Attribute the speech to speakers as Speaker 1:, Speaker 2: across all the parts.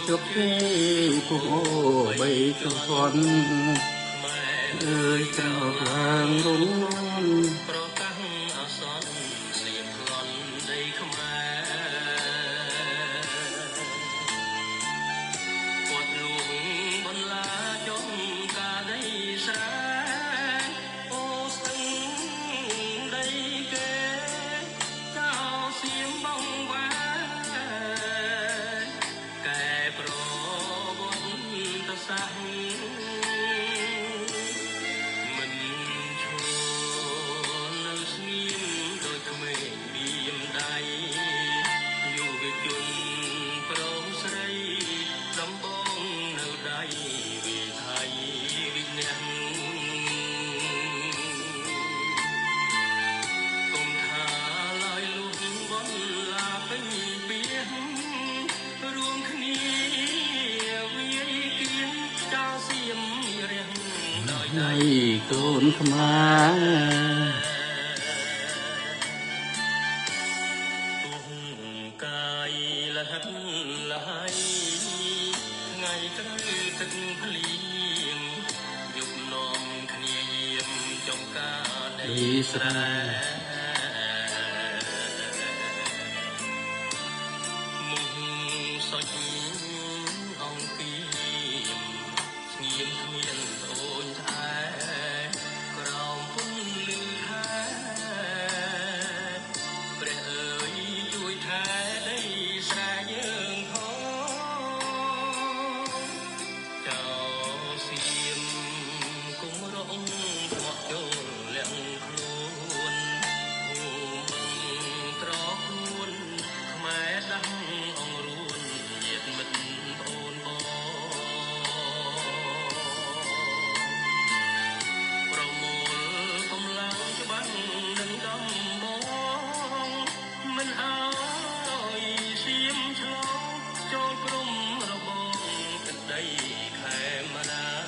Speaker 1: ជោគជ័យគូបីជន់អើយក្រោកឡើងរំលន់
Speaker 2: ប្រកាសអាសន្នសៀមប្លន់ដីខ្មែរ គាត់លួងបន្លាចុងកាដីស្រែ អូស្ទឹងដីគេចោសៀមបងវ៉ែ កែប្រវត្តិសាស្ត្រមិនឈរនៅស្ងៀមដូចក្មេងបៀមដៃ យុវជនព្រមស្រីដំបងនៅដៃវិថីវិន័យ គុំថាឡើយលុះបនឡាពេញពីរួមគ្នាវាយគៀនចោលសៀមរះដោយដៃ
Speaker 1: ហើយកូនខ្មែរ
Speaker 2: ទុះកាយលហិតលហើយ ថ្ងៃត្រូវទឹកភ្លៀង យប់នាំគ្នាយាមចំការដីស្រែ មុខសុចអង្គីមស្ងៀមគ្មានត្អូញថែ ក្រោមពុនលឺខែ ព្រះអើយជួយថែដីស្រែយើងផង ចៅសៀមគុំរងស្មោះចូលលៀងខ្លួន ភូមិបឹងត្រខ្លួនខ្មែរដាំអង្រួន ញាតិមិត្តប្អូនបង ប្រមូលកម្លាំងច្បាំងនឹងដំបង មិនអើយសៀមឆ្លងចូលព្រំរបងទឹកដីខេមរា។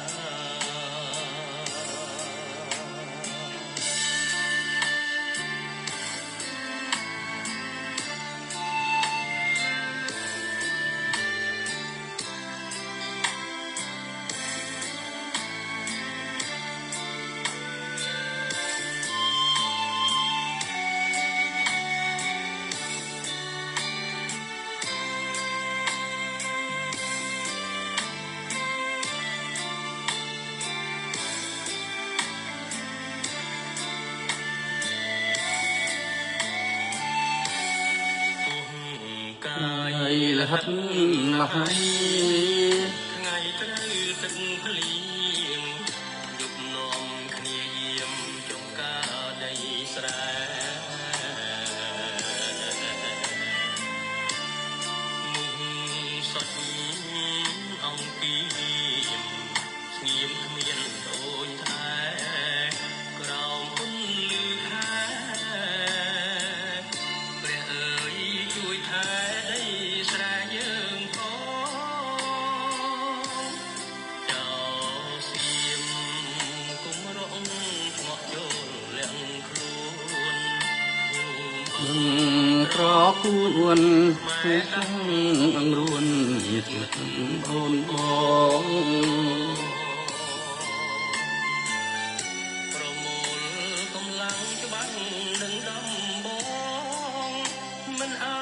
Speaker 2: ទុះកា
Speaker 1: ហើយ
Speaker 2: យ
Speaker 1: លហិតលហើយ
Speaker 2: ថ្ងៃត្រូវទឹកភ្លៀង យប់នាំគ្នាយាមចំការដីស្រែ មុខសុចអង្គីមស្ងៀមគ្មានត្អូញថែ ក្រោមពុនលឺខែ ព្រះអើយជួយថែដីស្រែយើងផង ចៅសៀមគុំរងស្មោះចូលលៀងខ្លួន ភូមិបឹង
Speaker 1: ត្រគួនខ្មែរតាំងអង្រួនញាតិមិត្តអូនបង
Speaker 2: ប្រមូលកម្លាំងច្បាំងនឹងដំបង មិនអើ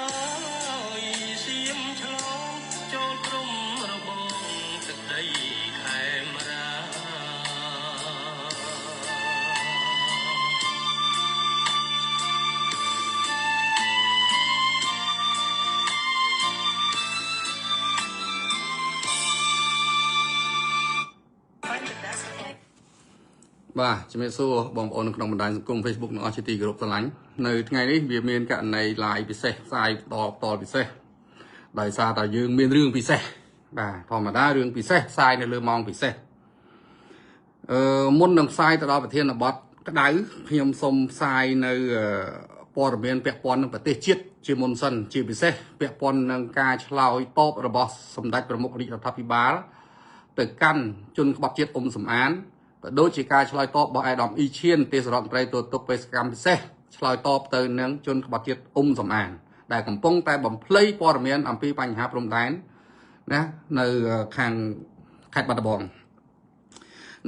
Speaker 2: យសៀមឆ្លងចូលព្រំរបងទឹកដីខេមរា។
Speaker 1: បាទ ជំរាបសួរបងប្អូននៅក្នុងបណ្ដាញសង្គម Facebook ទាំងអស់ជាទីគោរពស្រឡាញ់។ នៅថ្ងៃនេះវាមានករណី live ពិសេស ផ្សាយបន្តផ្ទាល់ពិសេស ដោយសារតែយើងមានរឿងពិសេស។ បាទ ធម្មតារឿងពិសេសផ្សាយនៅលើម៉ោងពិសេស។ មុននឹងផ្សាយទៅដល់ប្រធានបទក្តៅខ្ញុំសូមផ្សាយនៅព័ត៌មានពាក់ព័ន្ធនឹងប្រទេសជាតិជាមុនសិនជាពិសេសពាក់ព័ន្ធនឹងការឆ្លើយតបរបស់សម្ដេចប្រមុខរាជរដ្ឋាភិបាលទៅកាន់ជនក្បត់ជាតិអ៊ុំសំអានក៏ដូចជាការឆ្លើយតបរបស់ឯកឧត្តមអ៊ីឈៀនទេសរដ្ឋមន្ត្រីទទួលទុកបេសកកម្មពិសេសឆ្លើយតបទៅនឹងជនក្បត់ជាតិអ៊ុំសំអានដែលកំពុងតែបំភ្លៃព័ត៌មានអំពីបញ្ហាព្រំដែនណានៅខាងខេត្តបាត់ដំបង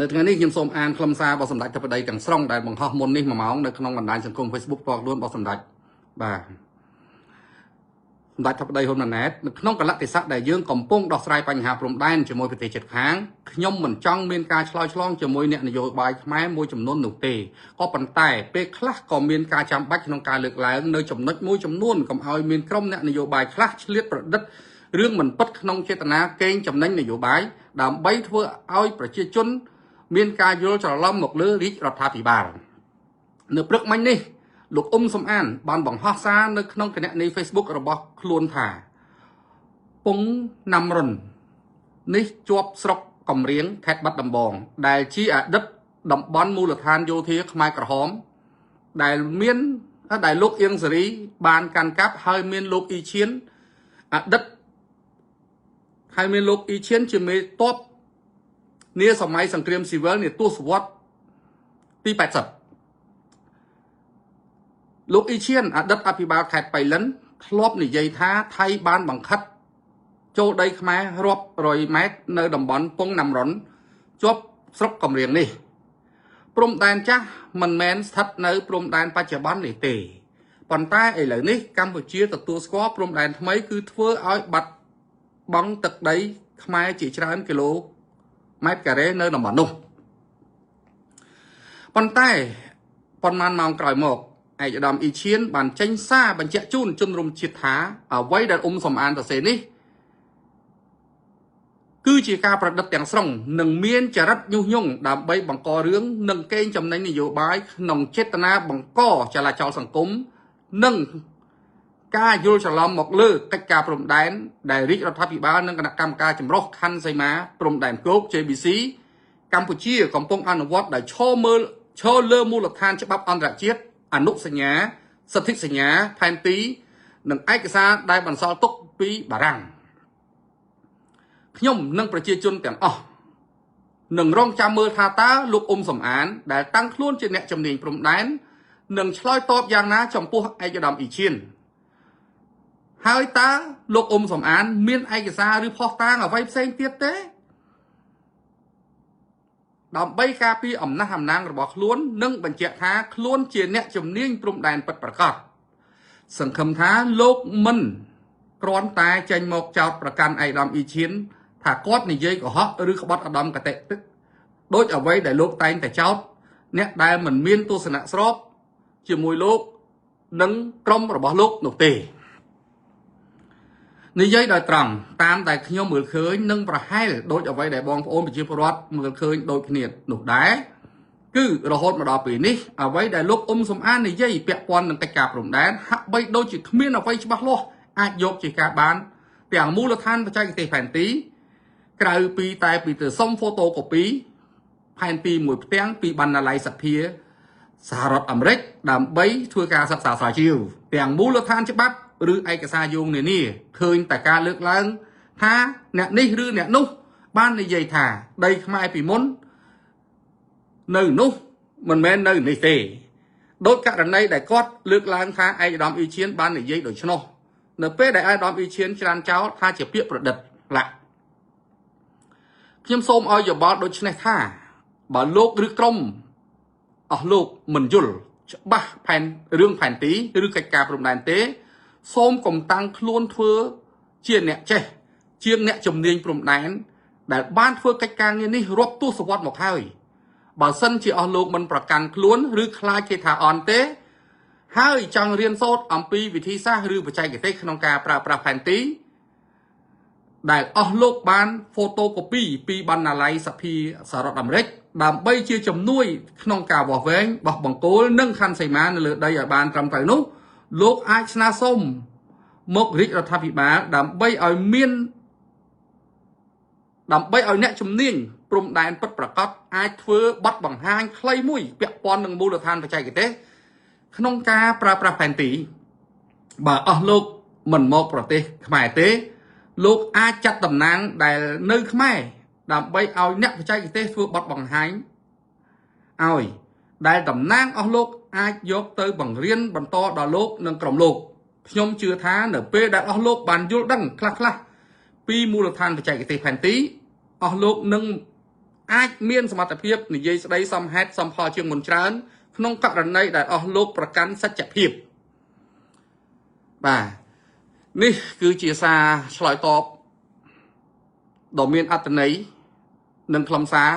Speaker 1: នៅថ្ងៃនេះខ្ញុំសូមអានខ្លឹមសាររបស់សម្ដេចធិបតីទាំងស្រុងដែលបង្ហោះមុននេះ1ម៉ោងនៅក្នុងបណ្ដាញសង្គម Facebook ផ្ទាល់ខ្លួនរបស់សម្ដេចបាទសម្ដេចធិបតីហ៊ុនម៉ាណែតនៅក្នុងកលៈទេសៈដែលយើងកំពុងដោះស្រាយបញ្ហាព្រំដែនជាមួយប្រទេសជិតខាងខ្ញុំមិនចង់មានការឆ្លើយឆ្លងជាមួយអ្នកនយោបាយខ្មែរមួយចំនួននោះទេក៏ប៉ុន្តែពេលខ្លះក៏មានការចាំបាច់ក្នុងការលើកឡើងនៅចំណុចមួយចំនួនកុំឲ្យមានក្រុមអ្នកនយោបាយខ្លះឆ្លៀតប្រឌិតរឿងមិនពិតក្នុងចេតនាកេងចំណេញនយោបាយដើម្បីធ្វើឲ្យប្រជាជនមានការយល់ច្រឡំមកលើរាជរដ្ឋាភិបាលនៅព្រឹកមិញនេះលោកអ៊ុំសំអានបានបង្ហោះសារនៅក្នុងគណនី Facebook របស់ខ្លួនថាពងណាំរុននេះជាប់ស្រុកកំរៀងខេត្តបាត់ដំបងដែលជាអតីតតំបន់មូលដ្ឋានយោធាខ្មែរក្រហមដែលមានដែលលោកអៀងសេរីបានកាន់កាប់ហើយមានលោកអ៊ីឈៀនអតីតហើយមានលោកអ៊ីឈៀនជាមេតបនាសម័យសង្គ្រាមស៊ីវិលនាទសវត្សទី80លោកអ៊ីឈៀនអតីតអភិបាលខេត្តបៃលិនធ្លាប់និយាយថាថៃបានបង្ខិតចូលដីខ្មែររាប់រយម៉ែត្រនៅតំបន់ពងណាំរុនជាប់ស្រុកកំរៀងនេះព្រំដែនចាស់មិនមែនស្ថិតនៅព្រំដែនបច្ចុប្បន្ននេះទេប៉ុន្តែឥឡូវនេះកម្ពុជាទទួលស្គាល់ព្រំដែនថ្មីគឺធ្វើឲ្យបាត់បង់ទឹកដីខ្មែរជាច្រើនគីឡូម៉ែត្រការ៉េនៅតំបន់នោះប៉ុន្តែប៉ុន្មានម៉ោងក្រោយមកឯកឧត្តមអ៊ីឈៀនបានចេញសារបញ្ជាក់ជូនជនរួមជាតិថាអ្វីដែលអ៊ុំសំអានសរសេរនេះគឺជាការប្រឌិតទាំងស្រុងនិងមានចរិតញុះញង់ដើម្បីបង្ករឿងនិងកេងចំណេញនយោបាយក្នុងចេតនាបង្កចលាចលសង្គមនិងការយល់ច្រឡំមកលើកិច្ចការព្រំដែនដែលរាជរដ្ឋាភិបាលនិងគណៈកម្មការចម្រុះខណ្ឌសីមាព្រំដែនគោក JBC កម្ពុជាកំពុងអនុវត្តដោយឈរលើមូលដ្ឋានច្បាប់អន្តរជាតិអនុសញ្ញាសិទ្ធិសញ្ញាផែនទីនិងឯកសារដែលបន្សល់ទុកពីបារាំងខ្ញុំនិងប្រជាជនទាំងអស់នឹងរងចាំមើលថាតើលោកអ៊ុំសំអានដែលតាំងខ្លួនជាអ្នកជំនាញព្រំដែននឹងឆ្លើយតបយ៉ាងណាចំពោះឯកឧត្តមអ៊ីឈៀនហើយតើលោកអ៊ុំសំអានមានឯកសារឬភស្តុតាងអ្វីផ្សេងទៀតទេដើម្បីការពារអំណះអំណាងរបស់ខ្លួននិងបញ្ជាក់ថាខ្លួនជាអ្នកជំនាញព្រំដែនពិតប្រាកដសង្ឃឹមថាលោកមិនគ្រាន់តែចេញមកចោទប្រកាន់ឯកឧត្តមអ៊ីឈៀនថាគាត់និយាយកុហកឬក្បត់ឧត្តមគតិទឹកដូចអ្វីដែលលោកតែងតែចោទអ្នកដែលមិនមានទស្សនៈស្របជាមួយលោកនិងក្រុមរបស់លោកនោះទេនិយាយដោយត្រង់តាមដែលខ្ញុំមើលឃើញនិងប្រហែលដូចអ្វីដែលបងប្អូនប្រជាពលរដ្ឋមើលឃើញដូចគ្នានោះដែរគឺរហូតមកដល់ពេលនេះអ្វីដែលលោកអ៊ុំសំអាននិយាយពាក់ព័ន្ធនឹងកិច្ចការព្រំដែនហាក់បីដូចជាគ្មានអ្វីច្បាស់លាស់អាចយកជាការបានទាំងមូលដ្ឋានបច្ចេកទេសផែនទីក្រៅពីតែពីទៅសុំហ្វូតូកូពីផែនទីមួយផ្ទាំងពីបណ្ណាល័យសភាសហរដ្ឋអាមេរិកដើម្បីធ្វើការសិក្សាស្រាវជ្រាវទាំងមូលដ្ឋានច្បាប់ឬឯកសារយោងនានាឃើញតែការលើកឡើងថាអ្នកនេះឬអ្នកនោះបាននិយាយថាដីខ្មែរពីមុននៅនោះមិនមែននៅនេះទេដោយករណីដែលគាត់លើកឡើងថាឯកឧត្តមអ៊ីឈៀនបាននិយាយដូច្នោះនៅពេលដែលឯកឧត្តមអ៊ីឈៀនច្រានចោលថាជាពាក្យប្រឌិតឡាក់ខ្ញុំសូមឲ្យយោបល់ដូច្នេះថាបើលោកឬក្រុមអស់លោកមិនយល់ច្បាស់ផែនរឿងផែនទីឬកិច្ចការព្រំដែនទេសូមកុំតាំងខ្លួនធ្វើជាអ្នកចេះជាងអ្នកជំនាញព្រំដែនដែលបានធ្វើកិច្ចការងារនេះរាប់ទសវត្សរ៍មកហើយបើសិនជាអស់លោកមិនប្រកាន់ខ្លួនឬខ្លាចគេថាអន់ទេហើយចង់រៀនសូត្រអំពីវិធីសាស្ត្រឬបច្ចេកទេសក្នុងការប្រើប្រាស់ផែនទីដែលអស់លោកបានហ្វូតូកូពីពីបណ្ណាល័យសភាសហរដ្ឋអាមេរិកដើម្បីជាជំនួយក្នុងការវាស់វែងបោះបង្គោលនិងខណ្ឌសីមានៅលើដីឲ្យបានត្រឹមត្រូវនោះលោកអាចស្នើសុំមករាជរដ្ឋាភិបាលដើម្បីឲ្យមានដើម្បីឲ្យអ្នកជំនាញ ព្រំដែនពិតប្រាកដអាចធ្វើបទបង្ហាញខ្លីមួយពាក់ព័ន្ធនឹងមូលដ្ឋានបច្ចេកទេសក្នុងការប្រើប្រាស់ផែនទីបើអស់លោកមិនមកប្រទេសខ្មែរទេលោកអាចចាត់តំណាងដែលនៅខ្មែរដើម្បីឲ្យអ្នកបច្ចេកទេសធ្វើបទបង្ហាញឲ្យដែលតំណាងអស់លោកអាចយកទៅបង្រៀនបន្តដល់លោកនិងក្រុមលោកខ្ញុំជឿថានៅពេលដែលអស់លោកបានយល់ដឹងខ្លះៗពីមូលដ្ឋានបច្ចេកទេសផែនទីអស់លោកនឹងអាចមានសមត្ថភាពនិយាយស្ដីសមហេតុសមផលជាងមុនច្រើនក្នុងករណីដែលអស់លោកប្រកាន់សច្ចភាពបាទនេះគឺជាសារឆ្លើយតបដ៏មានអត្ថន័យនិងខ្លឹមសារ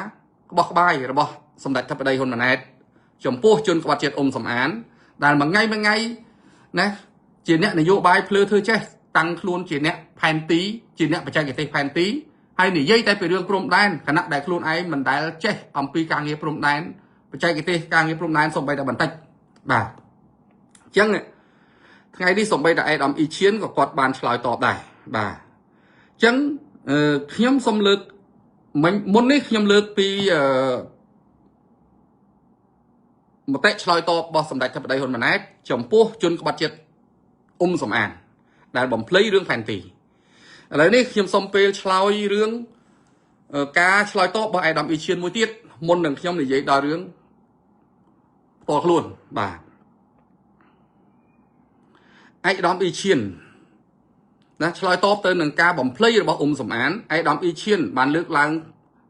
Speaker 1: ក្បោះក្បាយរបស់សម្ដេចធិបតីហ៊ុនម៉ាណែតចំពោះជនក្បត់ជាតិអ៊ុំសំអានដែលមួយថ្ងៃមួយថ្ងៃណាជាអ្នកនយោបាយភ្លើធ្វើចេះតាំងខ្លួនជាអ្នកផែនទីជាអ្នកបច្ចេកទេសផែនទីហើយនិយាយតែពីរឿងព្រំដែនខណៈដែលខ្លួនឯងមិនដែលចេះអំពីការងារព្រំដែនបច្ចេកទេសការងារព្រំដែនសូម្បីតែបន្តិចបាទអញ្ចឹងថ្ងៃនេះសូម្បីតែអេដាមអ៊ីឈៀនក៏គាត់បានឆ្លើយតបដែរបាទអញ្ចឹងខ្ញុំសូមលើកមុននេះខ្ញុំលើកពីមតិឆ្លើយតបរបស់សម្ដេចធិបតីហ៊ុនម៉ាណែតចំពោះជនក្បត់ជាតិអ៊ុំសំអានដែលបំភ្លៃរឿងផែនទីឥឡូវនេះខ្ញុំសូមពេលឆ្លើយរឿងការឆ្លើយតបរបស់អេដាមអ៊ីឈៀនមួយទៀតមុននឹងខ្ញុំនិយាយដល់រឿងផ្ទាល់ខ្លួនបាទឯកឧត្តមអ៊ីឈៀនណាឆ្លើយតបទៅនឹងការបំភ្លៃរបស់អ៊ុំសំអានឯកឧត្តមអ៊ីឈៀនបានលើកឡើង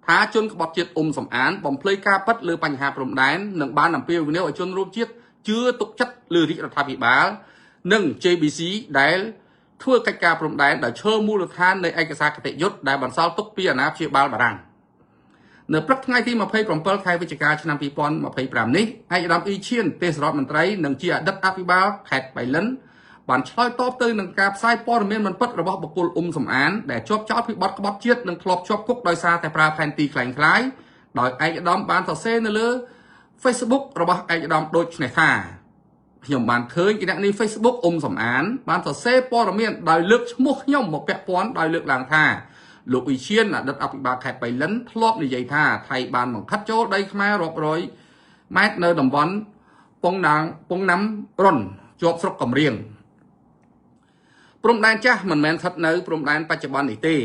Speaker 1: ថាជនក្បត់ជាតិអ៊ុំសំអានបំភ្លៃការពិតលើបញ្ហាព្រំដែននិងបានអំពាវនាវឲ្យជនរួមជាតិជឿទុកចិត្តលើរាជរដ្ឋាភិបាលនិង JBC ដែលធ្វើកិច្ចការព្រំដែនដោយឈើមូលដ្ឋាននៃឯកសារគតិយុត្តដែលបន្សល់ទុកពីអាណាព្យាបាលបារាំងនៅព្រឹកថ្ងៃទី27ខែវិច្ឆិកាឆ្នាំ2025នេះឯកឧត្តមអ៊ីឈៀនទេសរដ្ឋមន្ត្រីនិងជាអតីតអភិបាលខេត្តបៃលិនបានឆ្លើយតបទៅនឹងការផ្សាយព័ត៌មានមិនពិតរបស់បុគ្គលអ៊ុំសំអានដែលជាប់ចោទពីបទក្បត់ជាតិនិងធ្លាប់ជាប់គុកដោយសារតែប្រើផែនទីក្លែងក្លាយដោយឯកឧត្តមបានសរសេរនៅលើ Facebook របស់ឯកឧត្តមដូចនេះថាខ្ញុំបានឃើញគណនី Facebook អ៊ុំសំអានបានសរសេរព័ត៌មានដោយលើកឈ្មោះខ្ញុំមកពាក់ព័ន្ធដោយលើកឡើងថាលោកអ៊ីឈៀនអតីតអភិបាលខេត្តបៃលិនធ្លាប់និយាយថាថៃបានបង្ខិតចូលដីខ្មែររាប់រយម៉ែត្រនៅតំបន់ពងណាំរុនជាប់ស្រុកកំរៀងព្រំដែនចាស់មិនមែនស្ថិតនៅព្រំដែនបច្ចុប្បន្ននេះទេ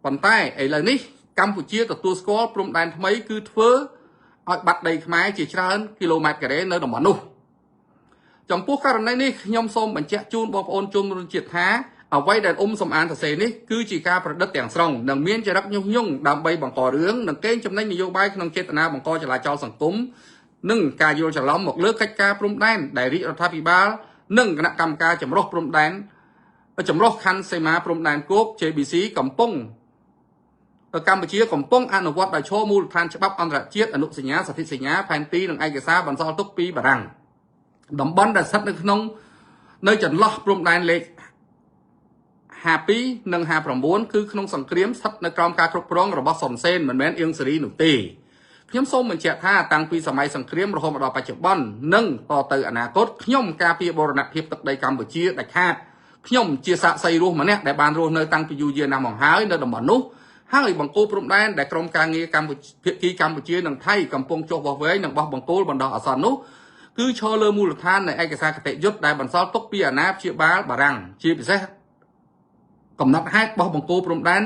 Speaker 1: ប៉ុន្តែឥឡូវនេះកម្ពុជាទទួលស្គាល់ព្រំដែនថ្មីគឺធ្វើឲ្យបាត់ដីខ្មែរជាច្រើនគីឡូម៉ែត្រការ៉េនៅតំបន់នោះចំពោះករណីនេះខ្ញុំសូមបញ្ជាក់ជូនបងប្អូនជនរួមជាតិថាអ្វីដែលអ៊ុំសំអានសរសេរនេះគឺជាការប្រឌិតទាំងស្រុងនិងមានចរិតញុះញង់ដើម្បីបង្ករឿងនិងកេងចំណេញនយោបាយក្នុងចេតនាបង្កចលាចលសង្គមនិងការយល់ច្រឡំមកលើកិច្ចការព្រំដែនដែលរាជរដ្ឋាភិបាលនិងគណៈកម្មការចម្រុះព្រំដែនចម្រុះខណ្ឌសីមាព្រំដែនគោក JBC កំពុងកម្ពុជាកំពុងអនុវត្តដោយឈរមូលដ្ឋានច្បាប់អន្តរជាតិអនុសញ្ញាសន្ធិសញ្ញាផែនទីនិងឯកសារបន្សល់ទុកពីបារាំងតំបន់ដែលស្ថិតនៅក្នុងនៅចន្លោះព្រំដែនលេខ52និង59គឺក្នុងសង្គ្រាមស្ថិតនៅក្រោមការគ្រប់គ្រងរបស់សុនសេនមិនមែនអៀងសេរីនោះទេខ្ញុំសូមបញ្ជាក់ថាតាំងពីសម័យសង្គ្រាមរហូតមកដល់បច្ចុប្បន្ននិងតទៅអនាគតខ្ញុំការពារបូរណភាពទឹកដីកម្ពុជាដាច់ខាតខ្ញុំជាសាក្សីរស់ម្នាក់ដែលបានរស់នៅតាំងពីយូរយារណាស់មកហើយនៅតំបន់នោះហើយបង្គោលព្រំដែនដែលក្រុមការងារកម្ពុជាភាគីកម្ពុជានិងថៃកំពុងចុះវាស់វែងនិងបោះបង្គោលបណ្ដោះអាសន្ននោះគឺឈរលើមូលដ្ឋាននៃឯកសារគតិយុត្តដែលបន្សល់ទុកពីអាណាព្យាបាលបារាំងជាពិសេសកំណត់ហេតុបោះបង្គោលព្រំដែន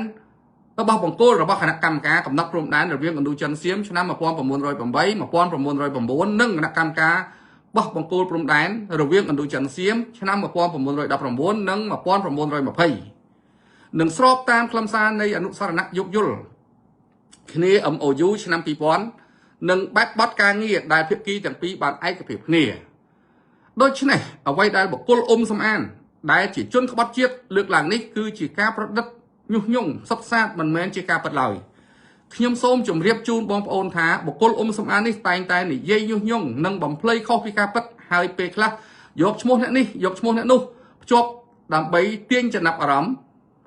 Speaker 1: បោះបង្គោលរបស់គណៈកម្មការកំណត់ព្រំដែនរវាងឥណ្ឌូចិនសៀមឆ្នាំ1908 1909និងគណៈកម្មការបោះបង្គោលព្រំដែនរវាងឥណ្ឌូចិនសៀមឆ្នាំ1919និង1920និងស្របតាមខ្លឹមសារនៃអនុស្សរណៈយោគយល់គ្នា MOU ឆ្នាំ2000និងបែបបទការងារដែលភាគីទាំងពីរបានឯកភាពគ្នាដូច្នេះអ្វីដែលបុគ្គលអ៊ុំសំអានដែលជាជនក្បត់ជាតិលើកឡើងនេះគឺជាការប្រឌិតញុះញង់សុទ្ធសាធមិនមែនជាការពិតឡើយខ្ញុំសូមជម្រាបជូនបងប្អូនថាបុគ្គលអ៊ុំសំអាននេះតែងតែនិយាយញុះញង់និងបំភ្លៃខុសពីការពិតហើយពេលខ្លះយកឈ្មោះអ្នកនេះយកឈ្មោះអ្នកនោះភ្ជាប់ដើម្បីទាញចំណាប់អារម្មណ៍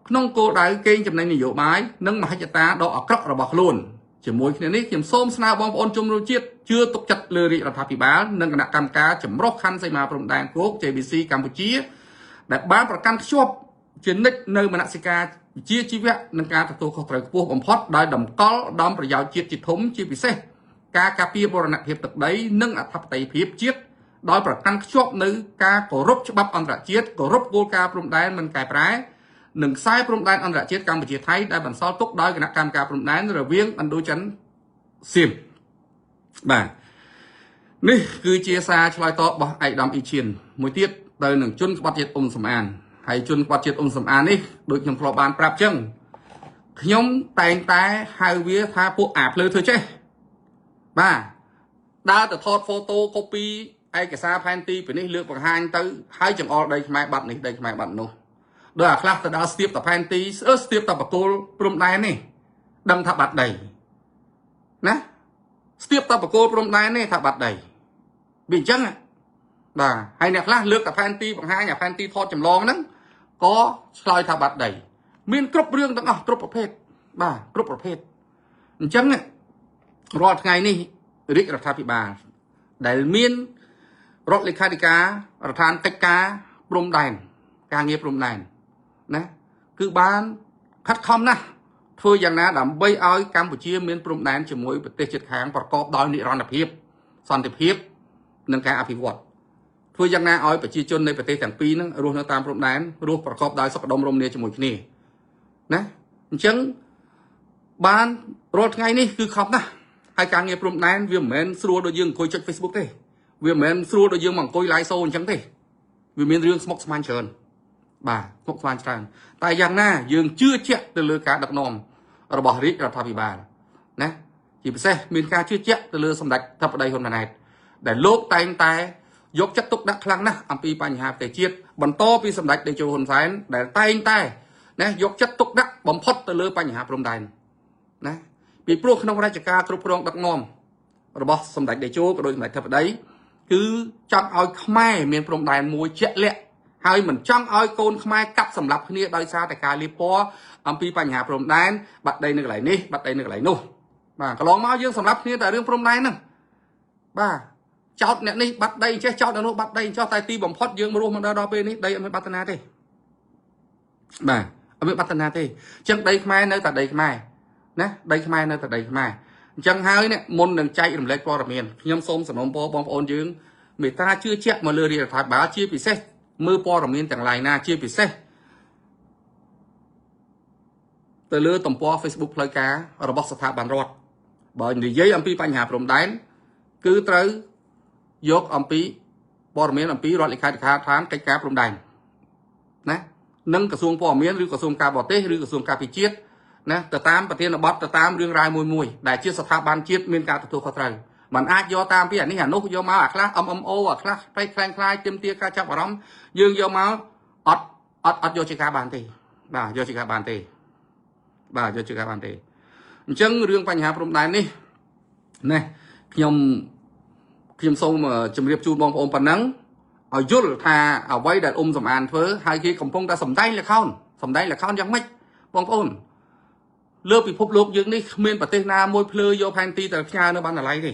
Speaker 1: ក្នុងគោលដៅកេងចំណេញនយោបាយនិងមហិច្ឆតាដ៏អាក្រក់របស់ខ្លួនជាមួយគ្នានេះខ្ញុំសូមស្នើបងប្អូនជនរួមជាតិជឿទុកចិត្តលើរាជរដ្ឋាភិបាលនិងគណៈកម្មការចម្រុះខណ្ឌសីមាព្រំដែនគោក JBC កម្ពុជាដែលបានប្រកាន់ខ្ជាប់ ជានិច្ចនៅមនសិការជាជីវៈនិងការទទួលខុសត្រូវខ្ពស់បំផុតដោយតម្កល់ឧត្តមប្រយោជន៍ជាតិជាធំជាពិសេសការការពារបូរណភាពទឹកដីនិងអធិបតេយ្យភាពជាតិដោយប្រកាន់ខ្ជាប់នៅការគោរពច្បាប់អន្តរជាតិគោរពគោលការណ៍ព្រំដែនមិនកែប្រែនិងខ្សែព្រំដែនអន្តរជាតិកម្ពុជាថៃដែលបន្សល់ទុកដោយគណៈកម្មការព្រំដែនរវាងឥណ្ឌូចិនសៀមបាទនេះគឺជាសារឆ្លើយតបរបស់ឯកឧត្តមអ៊ីឈៀនមួយទៀតទៅនឹងជនក្បត់ជាតិអ៊ុំសំអានហើយជនក្បត់ជាតិអ៊ុំសំអាននេះដូចខ្ញុំធ្លាប់បានប្រាប់ចឹងខ្ញុំតែងតែហៅវាថាពួកអាភ្លើធ្វើចេះបាទដើរទៅថតហ្វូតូកូពីឯកសារផែនទីពីនេះលើកបង្ហាញទៅហើយចង្អុលដីខ្មែរបាត់នេះដីខ្មែរបាត់នោះដោយអាខ្លះទៅដល់ស្ទាបតផែនទីស្ទាបតបកគោលព្រំដែននេះដឹងថាបាត់ដីណាស្ទាបតបកគោលព្រំដែននេះថាបាត់ដីវាអញ្ចឹងបាទហើយអ្នកខ្លះលើកតផែនទីបង្ហាញអាផែនទីថតចម្លងហ្នឹងក៏ឆ្លើយថាបាត់ដីមានគ្រប់រឿងទាំងអស់គ្រប់ប្រភេទបាទគ្រប់ប្រភេទអញ្ចឹងរាល់ថ្ងៃនេះរាជរដ្ឋាភិបាលដែលមានរដ្ឋលេខាធិការរដ្ឋានកិច្ចការព្រំដែនការងារព្រំដែនណាគឺបានខិតខំណាស់ធ្វើយ៉ាងណាដើម្បីឲ្យកម្ពុជាមានព្រំដែនជាមួយប្រទេសជិតខាងប្រកបដោយនិរន្តរភាពសន្តិភាពនិងការអភិវឌ្ឍធ្វើយ៉ាងណាឲ្យប្រជាជននៃប្រទេសទាំងពីរហ្នឹងរស់នៅតាមព្រំដែនរស់ប្រកបដោយសុខដុមរមនាជាមួយគ្នាណាអញ្ចឹងបានរាល់ថ្ងៃនេះគឺខំណាស់ហើយការងារព្រំដែនវាមិនមែនស្រួលដូចយើងអង្គុយចុច Facebook ទេវាមិនមែនស្រួលដូចយើងមកអង្គុយ live show អញ្ចឹងទេវាមានរឿងស្មុគស្មាញច្រើនបាទស្មុគស្មាញច្រើនតែយ៉ាងណាយើងជឿជាក់ទៅលើការដឹកនាំរបស់រាជរដ្ឋាភិបាលណាជាពិសេសមានការជឿជាក់ទៅលើសម្ដេចធិបតីហ៊ុនម៉ាណែតដែលលោកតែងតែយកចិត្តទុកដាក់ខ្លាំងណាស់អំពីបញ្ហាប្រទេសជាតិបន្តពីសម្ដេចតេជោហ៊ុនសែនដែលតែងតែណាយកចិត្តទុកដាក់បំផុតទៅលើបញ្ហាព្រំដែនណាពីព្រោះក្នុងរាជការគ្រប់គ្រងដឹកនាំរបស់សម្ដេចតេជោក៏ដូចសម្ដេចធិបតីគឺចង់ឲ្យខ្មែរមានព្រំដែនមួយជាក់លាក់ហើយមិនចង់ឲ្យកូនខ្មែរកាប់សម្លាប់គ្នាដោយសារតែការលាបពណ៌អំពីបញ្ហាព្រំដែនបាត់ដីនៅកន្លែងនេះបាត់ដីនៅកន្លែងនោះបាទកន្លងមកយើងសម្លាប់គ្នាតែរឿងព្រំដែនហ្នឹងបាទចោតអ្នកនេះបាត់ដីចេះចោតអ្នកនោះបាត់ដីចោះតែទីបំផុតយើងរស់មកដល់ពេលនេះដីអត់មានបាត់តាណាទេបាទអត់មានបាត់តាណាទេអញ្ចឹងដីខ្មែរនៅតែដីខ្មែរណាដីខ្មែរនៅតែដីខ្មែរអញ្ចឹងហើយនេះមុននឹងចែករំលែកព័ត៌មានខ្ញុំសូមសំណូមពរបងប្អូនយើងមេត្តាជឿជាក់មកលើរាជរដ្ឋាភិបាលជាពិសេសមើលព័ត៌មានទាំងឡាយណាជាពិសេសទៅលើទំព័រ Facebook ផ្លូវការរបស់ស្ថាប័នរដ្ឋបើនិយាយអំពីបញ្ហាព្រំដែនគឺត្រូវយកអំពីព័ត៌មានអំពីរដ្ឋលេខាធិការដ្ឋានកិច្ចការព្រំដែនណានិងក្រសួងព័ត៌មានឬក្រសួងការបរទេសឬក្រសួងការពារជាតិណាទៅតាមប្រធានបទទៅតាមរឿងរ៉ាវមួយដែលជាស្ថាប័នជាតិមានការទទួលខុសត្រូវมันអាចយកតាមពីអានេះអានោះយកមកអាខ្លះ MMO អាខ្លះផ្លេចខ្លាំងខ្លាយទាមទារការចាប់អារម្មណ៍យើងយកមកអត់អត់អត់យកជាការបានទេបាទយកជាការបានទេបាទយកជាការបានទេអញ្ចឹងរឿងបញ្ហាព្រំដែននេះណាខ្ញុំសូមជម្រាបជូនបងប្អូនប៉ុណ្ណឹងឲ្យយល់ថាអ្វីដែលអ៊ុំសំអានធ្វើហើយគេកំពុងតែសំដែងល្ខោនសំដែងល្ខោនយ៉ាងម៉េចបងប្អូនលើពិភពលោកយើងនេះគ្មានប្រទេសណាមួយភ្លើយកផែនទីទៅផ្ញើនៅបានតម្លៃទេ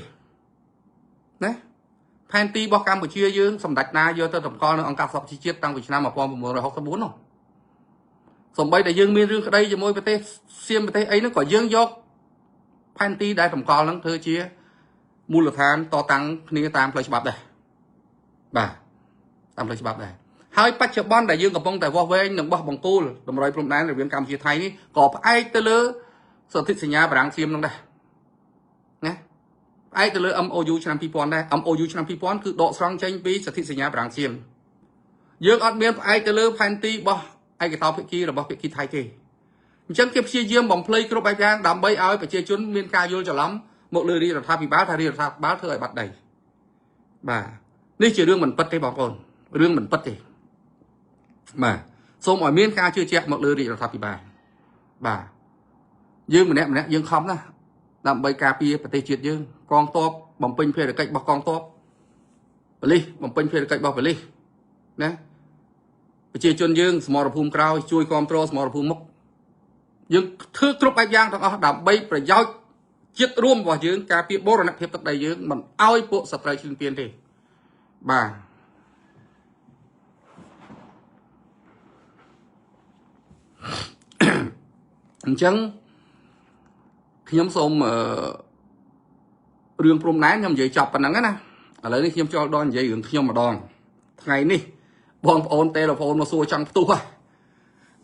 Speaker 1: ណាផែនទីរបស់កម្ពុជាយើងសម្ដេចណាយកទៅតម្កល់នៅអង្គការសហប្រជាជាតិតាំងពីឆ្នាំ1964នោះសូម្បីតែយើងមានរឿងក្តីជាមួយប្រទេសសៀមប្រទេសអីហ្នឹងក៏យើងយកផែនទីដែលតម្កល់ហ្នឹងធ្វើជាមូលដ្ឋានតតាំងគ្នាតាមផ្លូវច្បាប់ដែរបាទតាមផ្លូវច្បាប់ដែរហើយបច្ចុប្បន្នដែលយើងកំពុងតែវាស់វែងនិងបោះបង្គោលតម្រុយព្រំដែនរវាងកម្ពុជាថៃនេះក៏ផ្អែកទៅលើសន្ធិសញ្ញាបារាំងសៀមហ្នឹងដែរណាផ្អែកទៅលើ MOU ឆ្នាំ2000ដែរ MOU ឆ្នាំ2000គឺដកស្រង់ចេញពីសន្ធិសញ្ញាបារាំងសៀមយើងអត់មានផ្អែកទៅលើផែនទីរបស់ឯកតោភាគីរបស់ភាគីថៃទេអញ្ចឹងគេព្យាយាមបំភ្លៃគ្រប់បែបយ៉ាងដើម្បីឲ្យប្រជាជនមានការយល់ច្រឡំមកលើរាជរដ្ឋាភិបាលថារាជរដ្ឋាភិបាលធ្វើឲ្យបាត់ដីបាទនេះជារឿងមិនពិតទេបងប្អូនរឿងមិនពិតទេបាទសូមឲ្យមានការជឿជាក់មកលើរាជរដ្ឋាភិបាលបាទយើងម្នាក់ម្នាក់យើងខំណាស់ដើម្បីការពារប្រទេសជាតិយើងកងទ័ពបំពេញភារកិច្ចរបស់កងទ័ពប៉ូលីសបំពេញភារកិច្ចរបស់ប៉ូលីសណាប្រជាជនយើងសមរភូមិក្រោយជួយគ្រប់គ្រងសមរភូមិមុខយើងធ្វើគ្រប់បែបយ៉ាងទាំងអស់ដើម្បីប្រយោជន៍ជាតិរួមរបស់យើងការពារបូរណភាពទឹកដីយើងមិនឲ្យពួកសត្រូវឈ្លានពានទេបាទ អញ្ចឹងខ្ញុំសូមរឿងព្រំដែនខ្ញុំនិយាយចប់ប៉ុណ្ណឹងណាឥឡូវនេះខ្ញុំចូលដល់និយាយរឿងខ្ញុំម្ដងថ្ងៃនេះបងប្អូនទេឡេហ្វូនមកសួរចង់ផ្ទុះ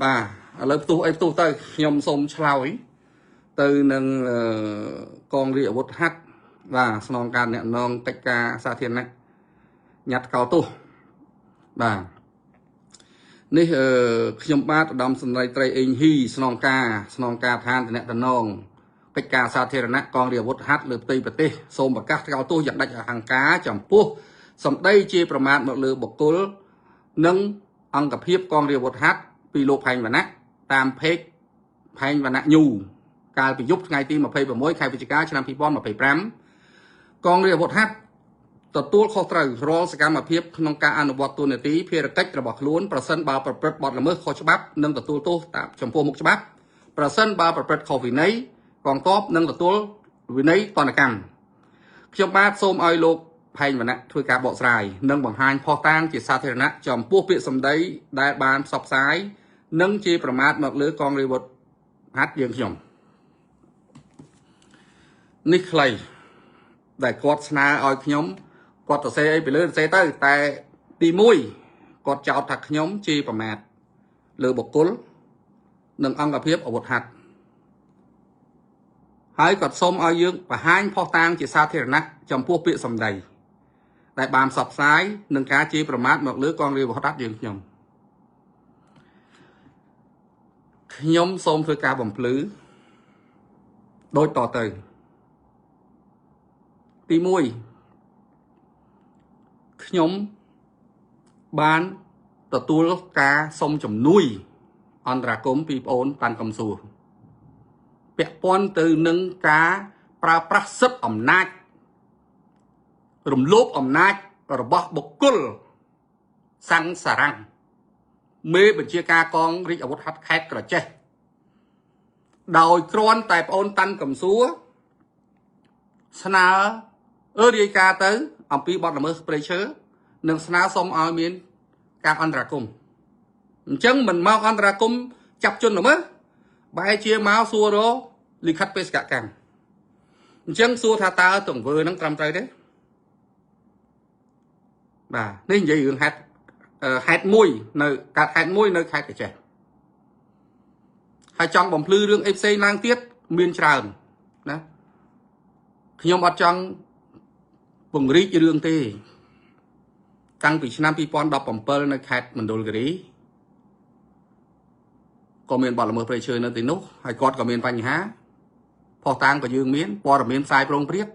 Speaker 1: បាទឥឡូវផ្ទុះអីផ្ទុះទៅខ្ញុំសូមឆ្លើយទៅនឹងកងរាជអាវុធហត្ថបាទស្នងការអ្នកនងកិច្ចការសាធារណៈញ៉ាត់កោទោសបាទនេះខ្ញុំបាទឧត្តមសេនីយ៍ត្រីអេងហ៊ីស្នងការឋានតំណងកិច្ចការសាធារណៈកងរាជអាវុធហត្ថលើផ្ទៃប្រទេសសូមប្រកាសកោទោសយ៉ាងដាច់អហង្ការចំពោះសម្ដីជាប្រមាថមកលើបុគ្គលនិងអង្គភាពកងរាជអាវុធហត្ថពីលោកផែងវណ្ណៈតាមเพจផែងវណ្ណៈញូកាលពីយប់ថ្ងៃទី26ខែវិច្ឆិកាឆ្នាំ2025កងរាជអាវុធហត្ថទទួលខុសត្រូវរាល់សកម្មភាពក្នុងការអនុវត្តតួនាទីភារកិច្ចរបស់ខ្លួនប្រសិនបើប្រព្រឹត្តបទល្មើសខុសច្បាប់និងទទួលទោសតាមចំពោះមុខច្បាប់ប្រសិនបើប្រព្រឹត្តខុសវិន័យកងទ័ពនឹងទទួលវិន័យទណ្ឌកម្មខ្ញុំបាទសូមឲ្យលោកផែងវណ្ណៈធ្វើការបកស្រាយនិងបង្ហាញភស្តុតាងជាសាធារណៈចំពោះពាក្យសម្ដីដែលបានផ្សព្វផ្សាយនិងជាប្រមាថមកលើកងរាជអាវុធហត្ថយើងខ្ញុំនេះខ្លីដែលគាត់ស្នើឲ្យខ្ញុំគាត់ទៅសេអីពីលើសេទៅតែទី1គាត់ចោទថាខ្ញុំជាប្រមាថលើបុគ្គលនិងអង្គភាពអាវុធហត្ថហើយគាត់សូមឲ្យយើងបង្ហាញភស្តុតាងជាសាធារណៈចំពោះពាក្យសម្ដីដែលបានផ្សព្វផ្សាយនិងការជាប្រមាថមកលើកងរាជអាវុធហត្ថយើងខ្ញុំខ្ញុំសូមធ្វើការបំភ្លឺដូចតទៅទី1ខ្ញុំបានទទួលការសុំជំនួយអន្តរាគមន៍ពីប្អូនតាន់កំសួរពាក់ព័ន្ធទៅនឹងការប្រើប្រាស់សិទ្ធិអំណាចរំលោភអំណាចរបស់បុគ្គលសង្សារំមេបញ្ជាការកងរាជអាវុធហត្ថខេត្តក្រចេះដោយគ្រាន់តែប្អូនតាន់កំសួរស្នើរាយការណ៍ទៅអំពីបទល្មើសព្រៃឈើនិងស្នើសុំឲ្យមានការអន្តរាគមន៍អញ្ចឹងមិនមកអន្តរាគមន៍ចាប់ជនល្មើសបែរជាមកសួររកលិខិតបេសកកម្មអញ្ចឹងសួរថាតើទង្វើនឹងត្រឹមត្រូវទេបាទនេះនិយាយរឿងហេតុមួយនៅកើតហេតុមួយនៅខេត្តក្រចេះហើយចង់បំភ្លឺរឿងអីផ្សេងឡើងទៀតមានច្រើនណាខ្ញុំអត់ចង់ពង្រីករឿងទេតាំងពីឆ្នាំ2017នៅខេត្តមណ្ឌលគិរីក៏មានបទល្មើសព្រៃឈើនៅទីនោះហើយគាត់ក៏មានបញ្ហាភស្តុតាងក៏យើងមានព័ត៌មានផ្សាយប្រងព្រាត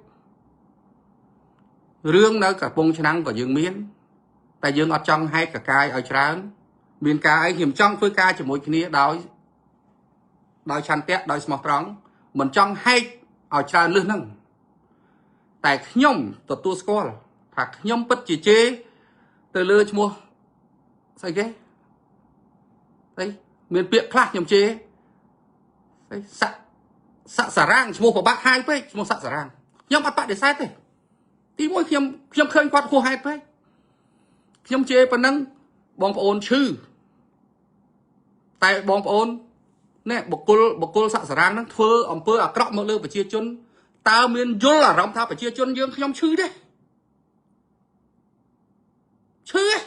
Speaker 1: រឿងនៅកំពង់ឆ្នាំងក៏យើងមានតែយើងអត់ចង់ហែកកកាយឲ្យច្រើនមានការអីខ្ញុំចង់ធ្វើការជាមួយគ្នាដោយឆន្ទៈដោយស្មោះត្រង់មិនចង់ហែកឲ្យច្រើនលើសហ្នឹងតែខ្ញុំទទួលស្គាល់ថាខ្ញុំពិតជាជេរទៅលើឈ្មោះស្អីគេស្អីមានពាក្យខ្លះខ្ញុំជេរស្អីស័កសារ៉ាងឈ្មោះពិបាកហាយពេកឈ្មោះស័កសារ៉ាងខ្ញុំអត់បដិសេធទេទីមួយខ្ញុំឃើញគាត់ហួសហេតុពេកខ្ញុំជេរប៉ុណ្ណឹងបងប្អូនឈឺតែបងប្អូននេះបុគ្គលស័កសារ៉ាងហ្នឹងធ្វើអំពើអាក្រក់មកលើប្រជាជនតើមានយល់អារម្មណ៍ថាប្រជាជនយើងខ្ញុំឈឺទេឈឺទេ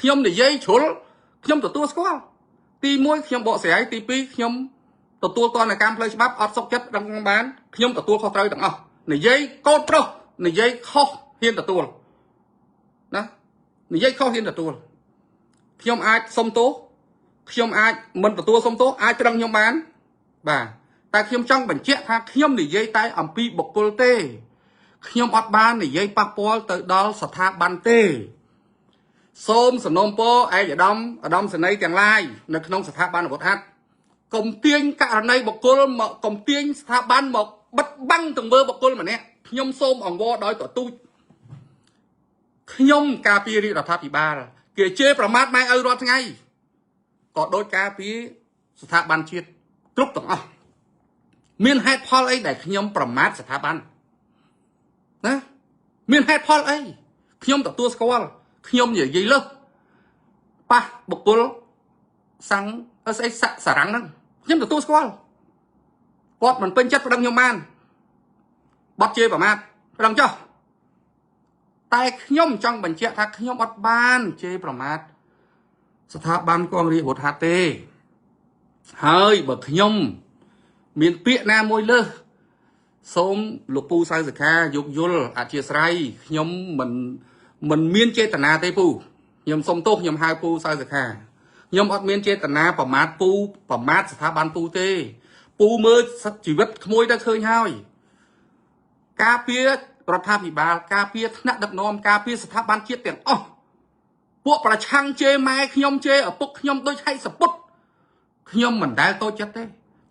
Speaker 1: ខ្ញុំនិយាយជ្រុលខ្ញុំទទួលស្គាល់ទី1ខ្ញុំបកស្រាយទី2ខ្ញុំទទួលទណ្ឌកម្មផ្លូវច្បាប់អត់សុខចិត្តដឹងបានខ្ញុំទទួលខុសត្រូវទាំងអស់និយាយកូនប្រុសនិយាយខុសហ៊ានទទួលណានិយាយខុសហ៊ានទទួលខ្ញុំអាចសុំទោសខ្ញុំអាចមិនទទួលសុំទោសអាចត្រឹងខ្ញុំបានបាទតែខ្ញុំចង់បញ្ជាក់ថាខ្ញុំនិយាយតែអំពីបុគ្គលទេខ្ញុំអត់បាននិយាយប៉ះពាល់ទៅដល់ស្ថាប័នទេសូមសំណូមពរឯកឧត្តមសេនីយ៍ទាំងឡាយនៅក្នុងស្ថាប័នអាវុធហត្ថកុំទាញករណីបុគ្គលមកកុំទាញស្ថាប័នមកបិទបាំងទង្វើបុគ្គលម្នាក់ខ្ញុំសូមអង្វរដោយទទូចខ្ញុំការពាររាជរដ្ឋាភិបាលគេជេរប្រមាថម៉ែឪរាល់ថ្ងៃក៏ដោយការពារស្ថាប័នជាតិគ្រប់ទាំងអស់មានហេតុផលអីដែលខ្ញុំប្រមាថស្ថាប័នណាមានហេតុផលអីខ្ញុំទទួលស្គាល់ខ្ញុំនិយាយលើសប៉ះបុគ្គលសាំងស្អីសាក់សារ៉ាំងហ្នឹង ខ្ញុំទទួលស្គាល់គាត់មិនពេញចិត្តប្តឹងខ្ញុំបានបត់ជេរប្រមាថប្តឹងចុះតែខ្ញុំចង់បញ្ជាក់ថាខ្ញុំអត់បានជេរប្រមាថស្ថាប័នកងរាជអាវុធហត្ថទេហើយបើខ្ញុំមានពាក្យណាមួយលើសសូមលោកពូសៅសុខាយោគយល់អធិស្ឋានខ្ញុំមិនមានចេតនាទេពូខ្ញុំសុំទោសខ្ញុំហៅពូសៅសុខាខ្ញុំអត់មានចេតនាប្រមាថពូប្រមាថស្ថាប័នពូទេពូមើលជីវិតក្មួយទៅឃើញហើយការពាររដ្ឋាភិបាលការពារថ្នាក់ដឹកនាំការពារស្ថាប័នជាតិទាំងអស់ពួកប្រឆាំងជេរម៉ែខ្ញុំជេរឪពុកខ្ញុំដូចហែកសពុតខ្ញុំមិនដែលតូចចិត្តទេ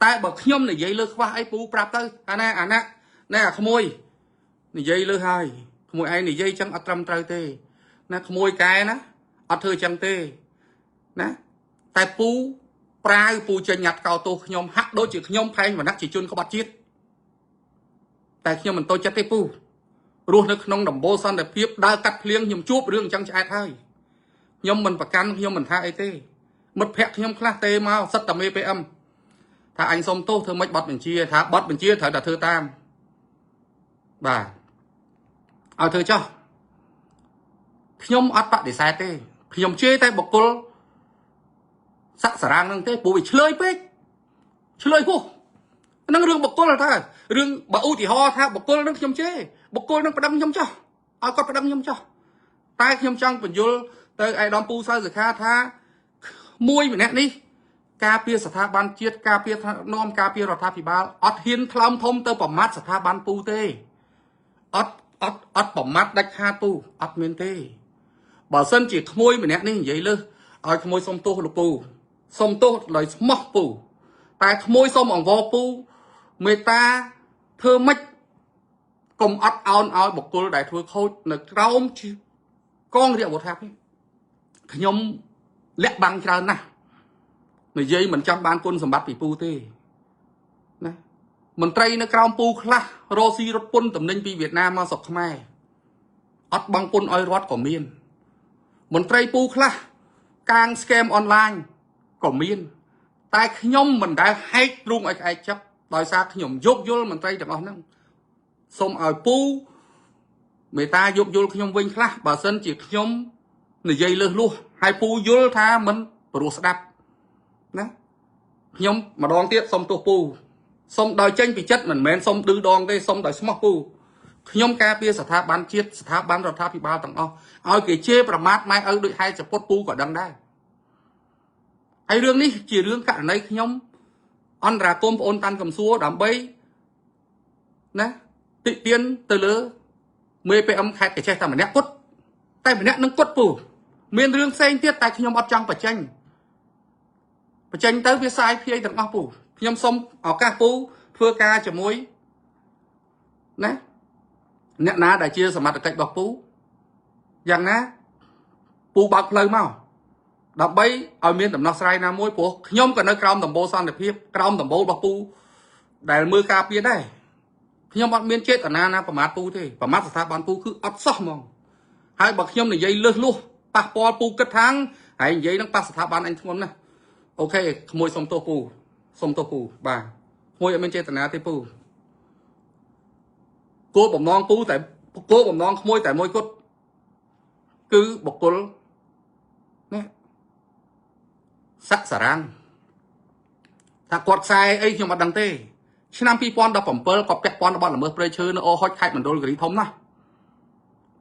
Speaker 1: តែបើខ្ញុំនិយាយលើខ្វះអីពូប្រាប់ទៅអាណាអាណាណែអាក្មួយនិយាយលើហើយក្មួយឯងនិយាយចឹងអត់ត្រឹមត្រូវទេណាក្មួយកែណាអត់ធ្វើចឹងទេណាតែពូប្រាវពូចេញញ៉ាត់កោទោសខ្ញុំហាក់ដូចជាខ្ញុំផែងវណ្ណៈជាជនក្បត់ជាតិតែខ្ញុំមិនតូចចិត្តទេពូរស់នៅក្នុងដំបូលសន្តិភាពដើរកាត់ភ្លៀងខ្ញុំជួបរឿងអញ្ចឹងឆ្អែតហើយខ្ញុំមិនប្រកាន់ខ្ញុំមិនថាអីទេមិត្តភក្តិខ្ញុំខ្លះទេមកសិតតែមេ PM ថាអញសុំទោសធ្វើម៉េចបត់បញ្ជាថាបត់បញ្ជាត្រូវតែធ្វើតាមបាទឲ្យធ្វើចោះខ្ញុំអត់បដិសេធទេខ្ញុំជេរតែបុគ្គលស័កសារ៉ាងនឹងទេព្រោះវាឆ្លើយពេកឆ្លើយពោះហ្នឹងរឿងបុគ្គលថារឿងបើឧទាហរណ៍ថាបុគ្គលនឹងខ្ញុំជេរបុគ្គលនឹងប្តឹងខ្ញុំចោះឲ្យគាត់ប្តឹងខ្ញុំចោះតែខ្ញុំចង់បញ្យល់ទៅឯកឧត្តមពូសៅសុខាថាមួយម្នាក់នេះការពារស្ថាប័នជាតិការពារនាំការពាររដ្ឋាភិបាលអត់ហ៊ានថ្លើមធំទៅប្រមាថស្ថាប័នពូទេអត់អត់អត់ប្រមាថដាច់ខាតពូអត់មានទេបើសិនជាក្មួយម្នាក់នេះនិយាយលើសឲ្យក្មួយសុំទោសលោកពូសុំទោសដោយស្មោះពូតែក្មួយសុំអង្វរពូមេត្តាធ្វើម៉េចកុំអត់អោនឲ្យបុគ្គលដែលធ្វើខូចនៅក្រោមកងរាជអាវុធហត្ថនេះខ្ញុំលាក់បាំងច្រើនណាស់និយាយមិនចង់បានគុណសម្បត្តិពីពូទេណាមន្ត្រីនៅក្រោមពូខ្លះរកស៊ីរត់ពុនតំណែងពីវៀតណាមមកស្រុកខ្មែរអត់បង់ពុនឲ្យរដ្ឋក៏មានមន្ត្រីពូខ្លះកាងស្កេមអនឡាញក៏មានតែខ្ញុំមិនដែលហែកទ្រូងឲ្យក្អែកចិត្តដោយសារខ្ញុំយោគយល់មន្ត្រីទាំងអស់ហ្នឹងសូមឲ្យពូមេត្តាយោគយល់ខ្ញុំវិញខ្លះបើសិនជាខ្ញុំនិយាយលើសលួសហើយពូយល់ថាមិនព្រោះស្ដាប់ណាខ្ញុំម្ដងទៀតសុំទោសពូសុំដោយចេញពីចិត្តមិនមែនសុំឌឺដងទេសុំដោយស្មោះពូខ្ញុំការពារស្ថាប័នជាតិស្ថាប័នរដ្ឋាភិបាលទាំងអស់ឲ្យគេជេរប្រមាថម៉ែឪដូចហែកចពុតពូក៏ដឹងដែរហើយរឿងនេះជារឿងករណីខ្ញុំអន្តរាគមន៍ប្អូនតាន់កំសួរដើម្បីណាតិទៀនទៅលើមេ PM ខេត្តកញ្ចេះតែម្នាក់គត់តែម្នាក់នឹងគត់ពូមានរឿងផ្សេងទៀតតែខ្ញុំអត់ចង់បញ្ចេញទៅវាសាយភាយទាំងអស់ពូខ្ញុំសូមឱកាសពូធ្វើការជាមួយណាអ្នកណាដែលជាសមត្ថកិច្ចរបស់ពូយ៉ាងណាពូបើកផ្លូវមកដើម្បីឲ្យមានដំណោះស្រាយណាមួយព្រោះខ្ញុំក៏នៅក្រោមដំបូលសន្តិភាពក្រោមដំបូលរបស់ពូដែលមើលការពារដែរខ្ញុំអត់មានចេតនាណាប្រមាថពូទេប្រមាថស្ថាប័នពូគឺអត់សោះហ្មងហើយបើខ្ញុំនិយាយលើសលួសប៉ះពាល់ពូគិតថាងហើយនិយាយនឹងប៉ះស្ថាប័នអញធ្ងន់ណាស់អូខេក្មួយសុំទោសពូសុំទោសពូបាទក្មួយអត់មានចេតនាទេពូគោលបំណងពូតែគោលបំណងក្មួយតែមួយគត់គឺបុគ្គលណាស័កសារ៉ាំងថាគាត់ខ្សែអីខ្ញុំអត់ដឹងទេឆ្នាំ2017ក៏ពាក់ព័ន្ធបទល្មើសព្រៃឈើនៅអូហុចខេត្តមណ្ឌលគិរីធំណាស់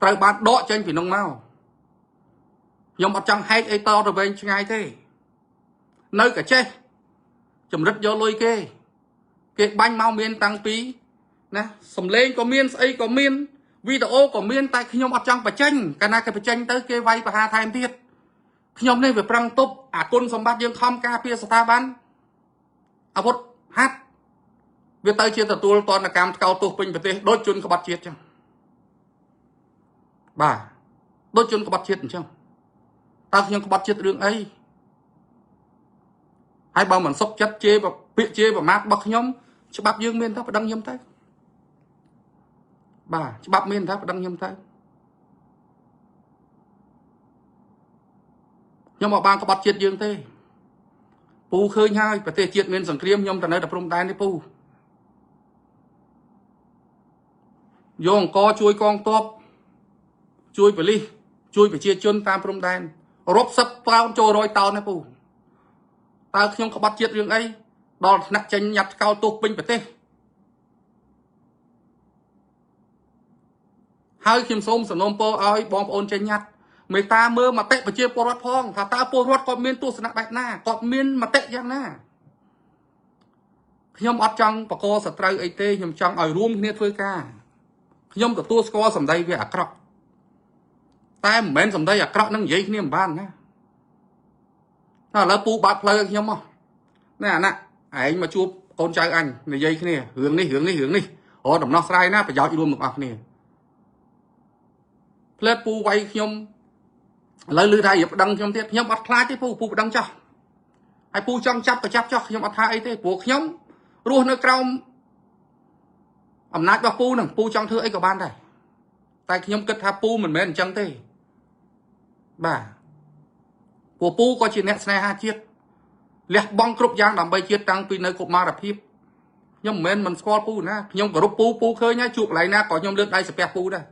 Speaker 1: ត្រូវបានដកចេញពីនោះមកខ្ញុំអត់ចង់ហែកអីតទៅវែងឆ្ងាយទេនៅកចេះចម្រិតយកលុយគេគេបាញ់មកមានតាំងពីណាសំឡេងក៏មានស្អីក៏មានវីដេអូក៏មានតែខ្ញុំអត់ចង់បញ្ចេញកាលណាគេបញ្ចេញទៅគេវាយប្រហារថែមទៀតខ្ញុំនេះវាប្រឹងទប់អាគុណសម្បត្តិយើងខំការពារស្ថាប័នអាវុធហត្ថវាទៅជាទទួលទណ្ឌកម្មថ្កោលទោសពេញប្រទេសដូចជនក្បត់ជាតិចឹងបាទដូចជនក្បត់ជាតិអញ្ចឹងតើខ្ញុំក្បត់ជាតិរឿងអីហើយបើមិនសុខចិត្តជេរពាក្យជេរប្រមាថរបស់ខ្ញុំច្បាប់យើងមានថាប្តឹងខ្ញុំទៅបាទច្បាប់មានថាប្តឹងខ្ញុំទៅខ្ញុំអត់បានក្បត់ជាតិយើងទេ ពូឃើញហើយប្រទេសជាតិមានសង្គ្រាមខ្ញុំទៅនៅតែព្រំដែននេះពូយកអង្គជួយកងទ័ពជួយប៉ូលីសជួយប្រជាជនតាមព្រំដែនរាប់សិបតោនចូល100តោនណាពូតើខ្ញុំក្បត់ជាតិរឿងអីដល់ថ្នាក់ចេញញ៉ាត់កោទោសពេញប្រទេសហើយខ្ញុំសូមសំណូមពរឲ្យបងប្អូនចេញញ៉ាត់មេត្តាមើលមតិប្រជាពលរដ្ឋផងថាតើពលរដ្ឋគាត់មានទស្សនៈបែបណាគាត់មានមតិយ៉ាងណាខ្ញុំអត់ចង់បកសត្រូវអីទេខ្ញុំចង់ឲ្យរួមគ្នាធ្វើការខ្ញុំទទួលស្គាល់សម្ដីវាអាក្រក់តែមិនមែនសម្ដីអាក្រក់នឹងនិយាយគ្នាមិនបានណាឥឡូវពូបាត់ផ្លូវឲ្យខ្ញុំមកណែអាណាឯងមកជួបកូនចៅអញនិយាយគ្នារឿងនេះរឿងនេះរឿងនេះរកដំណោះស្រាយណាប្រយោជន៍រួមទាំងអស់គ្នាផ្លែពូវាយខ្ញុំឥឡូវឮថារៀបប្តឹងខ្ញុំទៀតខ្ញុំអត់ខ្លាចទេពូពូប្តឹងចោះហើយពូចង់ចាប់ក៏ចាប់ចោះខ្ញុំអត់ថាអីទេព្រោះខ្ញុំរស់នៅក្រោមអំណាចរបស់ពូនឹងពូចង់ធ្វើអីក៏បានដែរតែខ្ញុំគិតថាពូមិនមែនអញ្ចឹងទេបាទព្រោះពូក៏ជាអ្នកស្នេហាជាតិលះបង់គ្រប់យ៉ាងដើម្បីជាតិតាំងពីនៅកុមារភាពខ្ញុំមិនមែនមិនស្គាល់ពូណាខ្ញុំគោរពពូពូឃើញហើយជួបកន្លែងណាក៏ខ្ញុំលើកដៃសាពះពូដែរ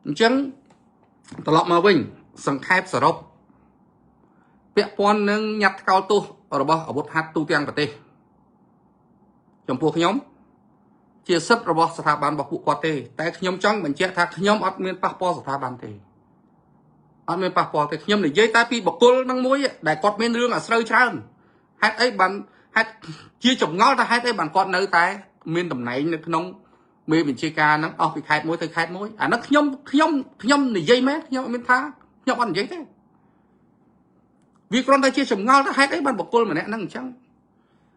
Speaker 1: អញ្ចឹងត្រឡប់មកវិញសង្ខេបសរុបពាក់ព័ន្ធនឹងញត្តិថ្កោលទោសរបស់អាវុធហត្ថទូទាំងប្រទេសចំពោះខ្ញុំជាសិទ្ធិរបស់ស្ថាប័នរបស់ពួកគាត់ទេតែខ្ញុំចង់បញ្ជាក់ថាខ្ញុំអត់មានប៉ះពាល់ស្ថាប័នទេអត់មានប៉ះពាល់ទេខ្ញុំនិយាយតែពីបុគ្គលនឹងមួយដែលគាត់មានរឿងអាស្រូវច្រើនហេតុអីបានហេតុជាចម្ងល់ថាហេតុអីបានគាត់នៅតែមានតំណែងនៅក្នុងមេបញ្ជាការហ្នឹងអស់ពីខេត្តមួយទៅខេត្តមួយអានោះខ្ញុំខ្ញុំខ្ញុំនិយាយមែនខ្ញុំអត់មានថាខ្ញុំអត់និយាយទេវាគ្រាន់តែជាចម្ងល់ថាហេតុអីបានបុគ្គលម្នាក់ហ្នឹងអញ្ចឹង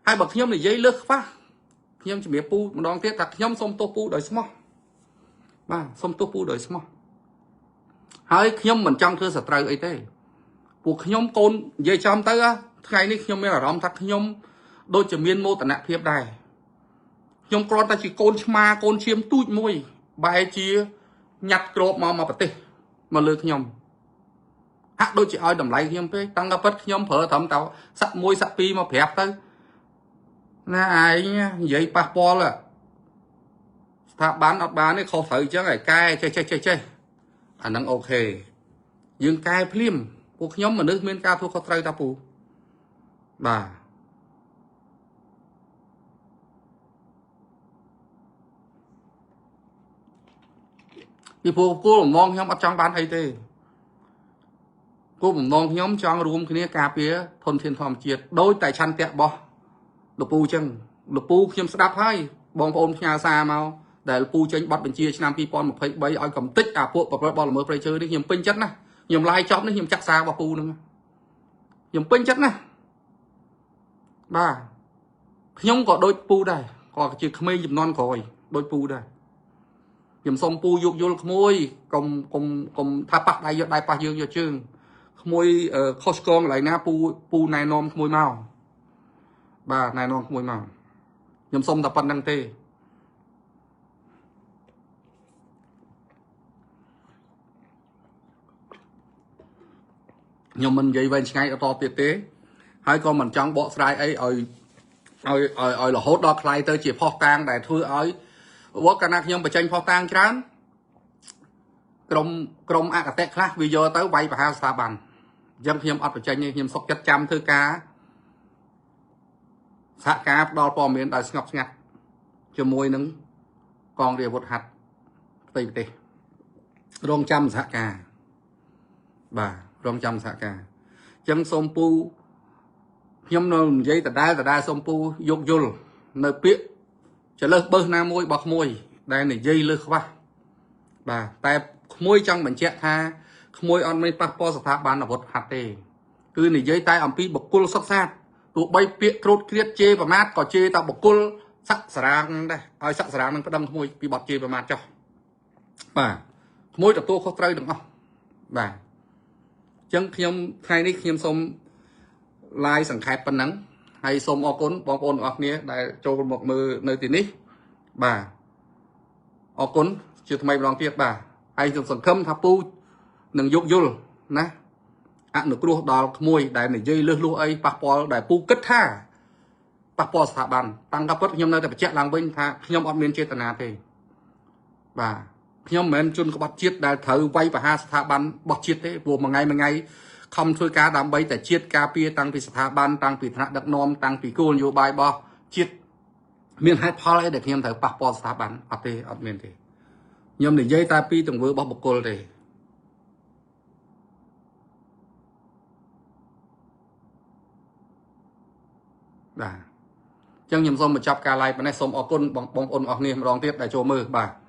Speaker 1: ហើយបើខ្ញុំនិយាយលើសខ្វះខ្ញុំជំរាបពូម្ដងទៀតថាខ្ញុំសូមទោសពូដោយស្មោះបាទសូមទោសពូដោយស្មោះហើយខ្ញុំមិនចង់ធ្វើសត្រូវអីទេពួកខ្ញុំកូននិយាយចំទៅថ្ងៃនេះខ្ញុំមានអារម្មណ៍ថាខ្ញុំដូចជាមានមោទនភាពដែរខ្ញុំគ្រាន់តែជាកូនឆ្មាកូនឈាមទូចមួយបែរជាញ៉ាត់ក្របមកប្រទេសមកលើខ្ញុំហាក់ដូចជាឲ្យតម្លៃខ្ញុំពេកតាំងតែពិតខ្ញុំប្រើត្រឹមតែសាក់1សាក់2មកប្រាប់ទៅណាឯងនិយាយប៉ះពាល់ស្ថាប័នអត់បានទេខុសត្រូវអញ្ចឹងឲ្យកែចេះចេះចេះចេះអាហ្នឹងអូខេយើងកែភ្លាមពួកខ្ញុំមនុស្សមានការធ្វើខុសត្រូវតាពូបាទពីព្រោះគោលបំណងខ្ញុំអត់ចង់បានអីទេគោលបំណងខ្ញុំចង់រួមគ្នាការពារធនធានធម្មជាតិដោយតែឆន្ទៈរបស់លោកពូចឹងលោកពូខ្ញុំស្ដាប់ហើយបងប្អូនផ្ញើសារមកដែលលោកពូចេញបទបញ្ជាឆ្នាំ2023ឲ្យកំតិចអាពួកប្រព្រឹត្តបទល្មើសព្រៃឈើនេះខ្ញុំពេញចិត្តណាស់ខ្ញុំឡាយចប់នេះខ្ញុំចាក់សាររបស់ពូហ្នឹងខ្ញុំពេញចិត្តណាស់បាទខ្ញុំក៏ដូចពូដែរក៏ជាក្មេងចំនួនក្រោយដូចពូដែរខ្ញុំសុំពូយោគយល់ក្មួយកុំកុំកុំថាប៉ះដៃយកដៃប៉ះយើងយកជើងក្មួយខុសឆ្គងកន្លែងណាពូពូណែនាំក្មួយមកបាទណែនាំក្មួយមកខ្ញុំសុំតែប៉ុណ្្នឹងទេខ្ញុំមិននិយាយវែងឆ្ងាយអត់តទៀតទេហើយក៏មិនចង់បកស្រាយអីឲ្យឲ្យឲ្យរហូតដល់ខ្លាយទៅជាផុសតាងដែលធ្វើឲ្យវត្តកាលណាខ្ញុំបញ្ចេញផុសតាងច្រើនក្រុមអកតេខ្លះវាយកទៅវាយប្រហារស្ថាប័នអញ្ចឹងខ្ញុំអត់បញ្ចេញទេខ្ញុំសុកចិត្តចាំធ្វើការសហការផ្ដល់ព័ត៌មានដោយស្ងប់ស្ងាត់ជាមួយនឹងកងរាជអាវុធហត្ថផ្ទៃប្រទេសរងចាំសហការបាទរងចាំសហការអញ្ចឹងសូមពូខ្ញុំនៅនិយាយដដែលដដែលសូមពូយោគយល់នៅពាក្យចលើសបើសណាមួយរបស់ក្មួយដែលនិយាយលើសខ្វះបាទតែក្មួយចង់បញ្ជាក់ថាក្មួយអត់មានប៉ះពាល់ស្ថាប័នអាវុធហត្ថទេគឺនិយាយតែអំពីបុគ្គលសុខសាន្តទោះបីពាក្យត្រួតគ្រៀតជេរប្រមាថក៏ជេរតែបុគ្គលស័កសារាងដែរឲ្យស័កសារាងនឹងប្តឹងក្មួយពីបទជេរប្រមាថចុះបាទក្មួយទទួលខុសត្រូវទាំងអស់បាទអញ្ចឹងខ្ញុំថ្ងៃនេះខ្ញុំសូម live សង្ខេបប៉ុណ្ណឹងហើយសូមអរគុណបងប្អូនទាំងអស់គ្នាដែលចូលមកមើលនៅទីនេះបាទអរគុណជាថ្មីម្ដងទៀតបាទ ហើយខ្ញុំសង្ឃឹមថាពូនឹងយោគយល់ណាអនុគ្រោះដល់ក្មួយដែលនិយាយលើសលួសអីប៉ះពាល់ដែលពូគិតថាប៉ះពាល់ស្ថាប័នតាំងតែពិតខ្ញុំនៅតែបញ្ជាក់ឡើងវិញថាខ្ញុំអត់មានចេតនាទេបាទខ្ញុំមិនមែនជនក្បត់ជាតិដែលត្រូវវាយប្រហារស្ថាប័នរបស់ជាតិទេព្រោះមួយថ្ងៃមួយថ្ងៃខំធ្វើការដើម្បីតែជាតិការពារតាំងពីស្ថាប័នតាំងពីថ្នាក់ដឹកនាំតាំងពីគោលនយោបាយរបស់ជាតិមានហេតុផលអីដែលខ្ញុំត្រូវប៉ះពាល់ស្ថាប័នអត់ទេអត់មានទេខ្ញុំនិយាយតែពីទង្វើរបស់បុគ្គលទេបាទអញ្ចឹងខ្ញុំសូមបញ្ចប់ការ live ប៉ុណ្ណេះសូមអរគុណបងប្អូនអរគ្នាម្ដងទៀតដែលចូលមើលបាទ។